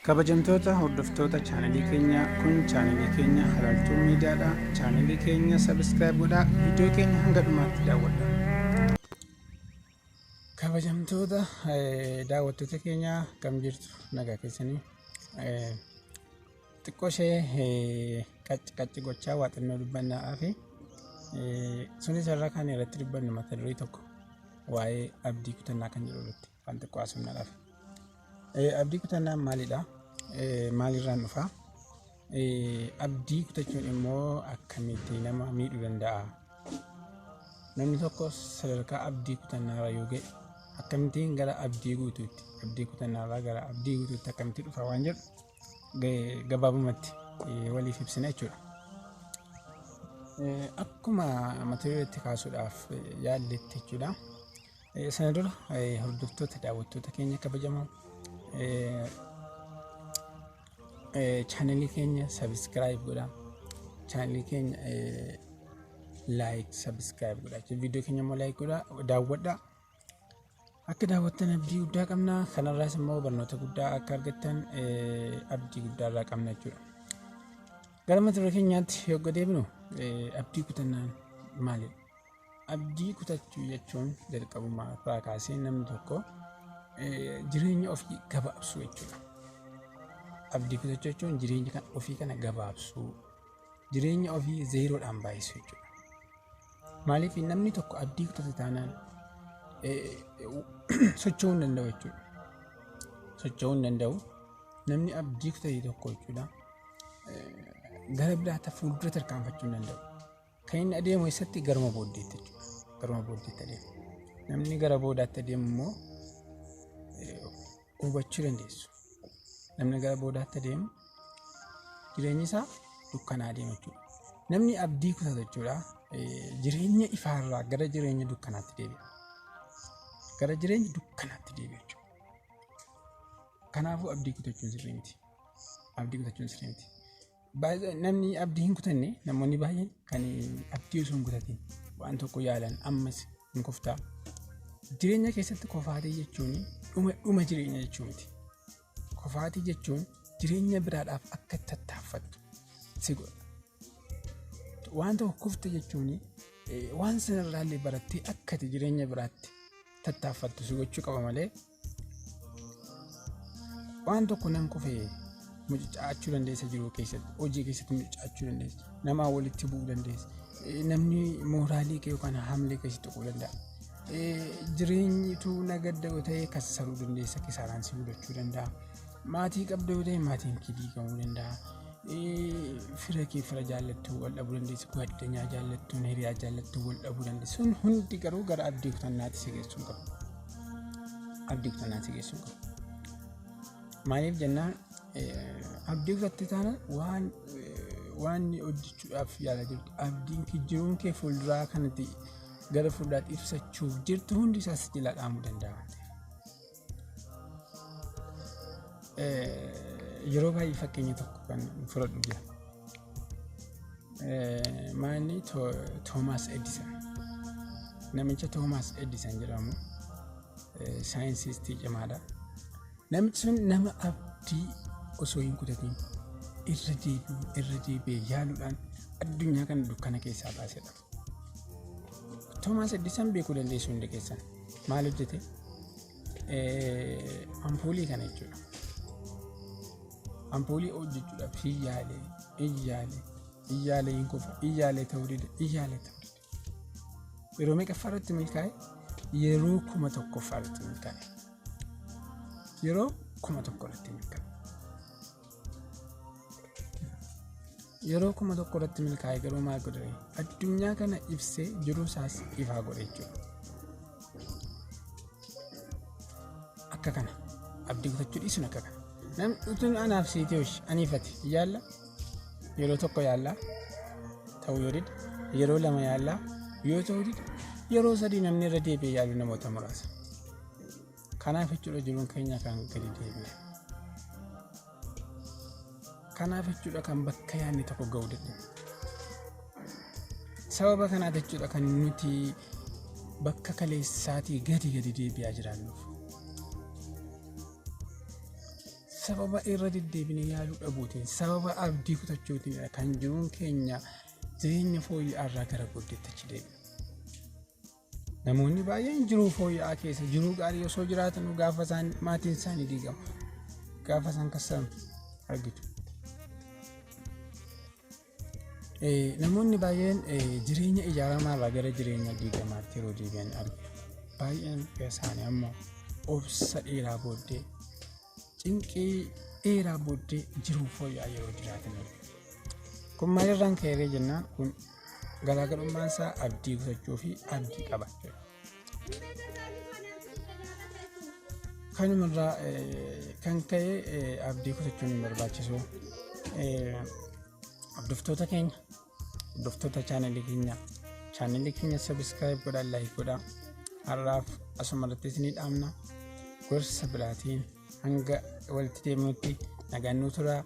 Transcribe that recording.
Kabajamtoota hordoftoota chaanalii keenya, kun chaanalii keenya Halaaltuu Miidiyaadha. Chaanalii keenya subscribe godhaa, viidiyoo keenya hanga dhumaatti daawwadhaa. Kabajamtoota daawwattoota keenya, kam jirtu? Nagaa keessanii? Xiqqoo ishee qacci qacci gochaa waa xinnoo dubbannaa fi sunis irra kan irratti dubbannu mata duree tokko waa'ee abdii kutannaa kan jedhu irratti waan xiqqoo haasofnaadhaaf. Abdii kutannaan maalidha? Maalirraan dhufa? Abdii kutachuun immoo akkamitti nama miidhuu danda'a? Namni tokko sadarkaa abdii kutannaarra yoo ga'e akkamittiin gara abdii guutuutti, abdii kutannaarraa gara abdii guutuutti akkamitti dhufa waan jedhu gabaabumatti waliif ibsina jechuudha. Akkuma mata dureetti kaasuudhaaf yaalletti jechuudha. Sana dura hordoftoota daawwattoota keenya kabajamoo, chaanelii keenya sabiskiraayib godhaa. Chaanelii keenya laayik sabiskiraayib godhaa. Viidiyoo keenya immoo laayik godhaa, daawwadhaa. Akka daawwattan abdii guddaa qabna. Kanarraas immoo barnoota guddaa akka argattan abdii guddaa irraa qabna jechuudha. Gara mata duree keenyaatti yoo deebinu, abdii kutannaan maalidha? Abdii kutachuu jechuun jalqabumaa irraa kaasee namni tokko jireenya ofii gabaabsuu jechuudha. Abdii kutachuu jechuun jireenya kan ofii kana gabaabsuu, jireenya ofii zeeroodhaan baay'isuu jechuudha. Maaliif? Namni tokko abdii kutate taanaan socho'uu hin danda'u jechuudha. Socho'uu hin danda'u. Namni abdii kutate tokko jechuudha, gara biraatti fuuldura tarkaanfachuu hin danda'u. Kan inni adeemu eessatti? Garuma booddeetti jechuudha. Garuma booddeetti adeema. Namni gara boodaatti adeemu immoo hubachuu dandeessu. Namni gara boodaatti adeemu jireenyi isaa dukkanaa adeema jechuudha. Namni abdii kutatu jechuudha, jireenya ifaarraa gara jireenya dukkanaatti deebi'a. Gara jireenya dukkanaatti deebi'a jechuudha. Kanaafuu abdii kutachuun sirrii miti. Abdii kutachuun sirrii miti. Namni abdii hin kutanne, namoonni baay'een kan abdii osoo hin kutatin waan tokko yaalan ammas hin kuftaa. Jireenya keessatti kofaatii jechuun dhuma dhuma jireenya jechuu miti. Kofaatii jechuun jireenya biraadhaaf akka tattaaffattu si godha. Waan tokko kufte jechuun waan sanarraallee barattee akka ati jireenya biraatti tattaaffattu si gochuu qaba malee, waan tokko nan kufee mucucaachuu dandeessa, jiruu keessatti, hojii keessatti mucucaachuu dandeessa, namaa walitti bu'uu dandeessa, namni mooraalii kee yookaan haamlee kee si tuquu danda'a. Jireenyitu nagadda yoo ta'e kassaruu dandeessa, kisaaraan si mudachuu danda'a. Maatii qabda yoo ta'e maatiin kee diigamuu danda'a. Fira kee, fira jaallattuu wal dhabuu dandeessa, gwaaddanyaa jaallattuun, hiriyaa jaallattuu wal dhabuu dandeessa. Sun hundi garuu gara abdii kutannaatti si geessuu hin qabu. Abdii kutannaatti si geessuu hin qabu. Maaliif jennaan, abdii kutatte taanaan waan waan hojjechuudhaaf yaalaa jirtu, abdiin kee, jiruun kee fuulduraa kanatti gara fuulduraatti ibsachuuf jirtu hundi isaas si jalaa dhaamuu danda'a waan ta'eef. Yeroo baay'ee fakkeenya tokko kan fudhadhu jira. Maalni Toomaas Edison, namicha Toomaas Edison jedhamu, saayinsiistii cimaadha. Namichi sun nama abdii osoo hin kutatin irra deebi'u, irra deebi'ee yaaluudhaan addunyaa kana dukkana keessaa baasedha. Toomaas Edison beekuu dandeessu hundi keessan. Maal hojjete? Ampuulii kana jechuudha. Ampuulii hojjechuudhaaf hin yaalee, hin yaalee, hin yaalee, hin kufa, hin yaalee, ta'uu dide, hin yaalee, ta'uu dide. Yeroo meeqaffaa irratti milkaa'e? Yeroo 1000ffaa irratti milkaa'e. Yeroo 1000 irratti milkaa'e. Yeroo 1000 irratti milkaa'e garuu maal godhe? Addunyaa kana ibsee jiruu isaas ifaa godhe jechuudha. Akka kana abdii kutachuu dhiisuun akka kana. Namni utuun anaaf siitee hoshi aniifati yaalla, yeroo tokko yaallaa ta'uu yoo dide, yeroo lama yaallaa yoo ta'uu dide, yeroo sadii namni irra deebi'ee yaalu namoota muraasa. Kanaaf jechuudha jiruun keenya kan gadi deebi'e. Kanaaf jechuudha kan bakka yaadne tokko ga'uu dadhabne. Sababa kanaaf jechuudha kan nuti bakka kaleessaatii gadi gadi deebi'aa jiraannuuf. Sababa irra deddeebinee yaaluu dhabuutiin, sababa abdii kutachuutiin kan jiruun keenya jireenya fooyya'aa irraa gara booddeetti achi deebi'a. Namoonni baay'een jiruu fooyya'aa keessa jiruu gaarii osoo jiraatan gaafa isaan maatiin isaanii diigamu, gaafa isaan kassamu argitu. Namoonni baay'een jireenya ijaaramaa irraa gara jireenya diigamaatti yeroo deebi'an argitu. Baay'een isaanii ammoo obsa dheeraa booddee, cinqii dheeraa booddee jiruu fooyya'aa yeroo jiraatan argitu. Kun maalirraan ka'eeree jennaan, kun garaagarummaan isaa abdii kutachuu fi abdii qabaachuudha. Kanumarraa kan ka'e abdii kutachuun hin barbaachisu. Hordoftoota keenya, hordoftoota chaanalii keenya, chaanalii keenya subscribe godhaa, like godhaa. Har'aaf asuma irratti isinii dhaamna. Gorsa biraatiin hanga walitti deemnutti nagaan nuu turaa.